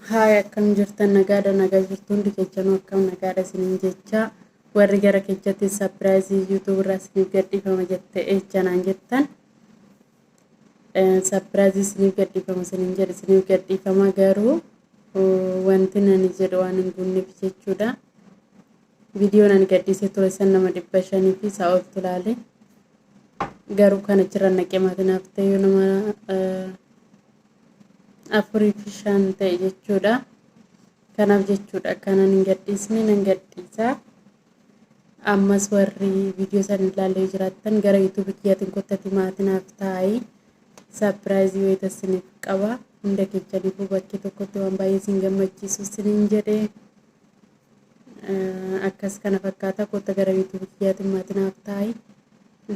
Haay, akkam jirtan? Nagaadha, nagaa jirtu hundi keessanuu? Akkam, nagaadha isiniin jecha. Warri gara keessatti surprise YouTube irraa isiniif gadhiifama jette echanaan jettan, surprise isiniif gadhiifama isiniin jedhe, isiniif gadhiifama. Garuu wanti nani jedhu waan hin guunneef jechuudha. Viidiyoon ani gadhiisee ture san nama 500 fi isaa oltu laale. Garuu kana jira naqee maatii naaf ta'e yoo nama afurii fi shan ta'e jechuudha. Kanaaf jechuudha kanan hin gadhiisne, nan gadhiisa. Ammas warri viidiyoo san ilaallee jiraattan gara YouTube kiyyaatiin kottati maatii naaf ta'ii. Surprise wayita isiniif qaba. Hunda keessaniifuu bakkee tokkotti waan baay'ee isin gammachiisu isiniin jedhee. Akkas kana fakkaata, kotta gara YouTube kiyyaatiin maatii naaf ta'ii.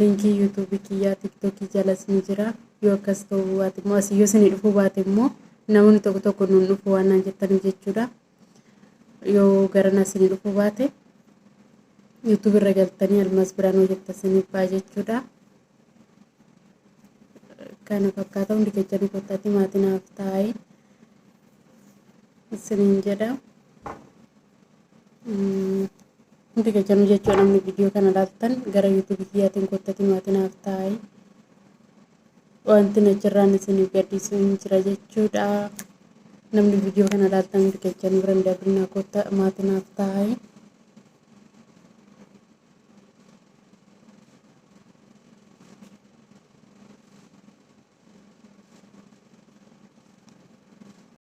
Linkii YouTube kiyyaa TikTokii jalas ni jira. Yoo akkas ta'uu baate immoo, asii yoo isinii dhufuu baate immoo, namoonni tokko tokko nuun dhufu waan naan jettaniif jechuudha. Yoo garana isinii dhufuu baate, YouTube irra galtanii Almaas Biraanuu jetta isiniif ba'a jechuudha. Kana fakkaata, hundi keessanii kottaatti maatii naaf ta'ii isiniin jedha. Hundi keessanuu jechuudha, namni viidiyoo kana ilaaltan gara YouTube kiyyaatiin kottati maatii naaf ta'ii. Wanti achirraan isiniif gadhiisu hin jira jechuudha. Namni viidiyoo kana ilaaltan hundi keessanuu bira hin dabrinaa, kotta maatii naaf ta'ii.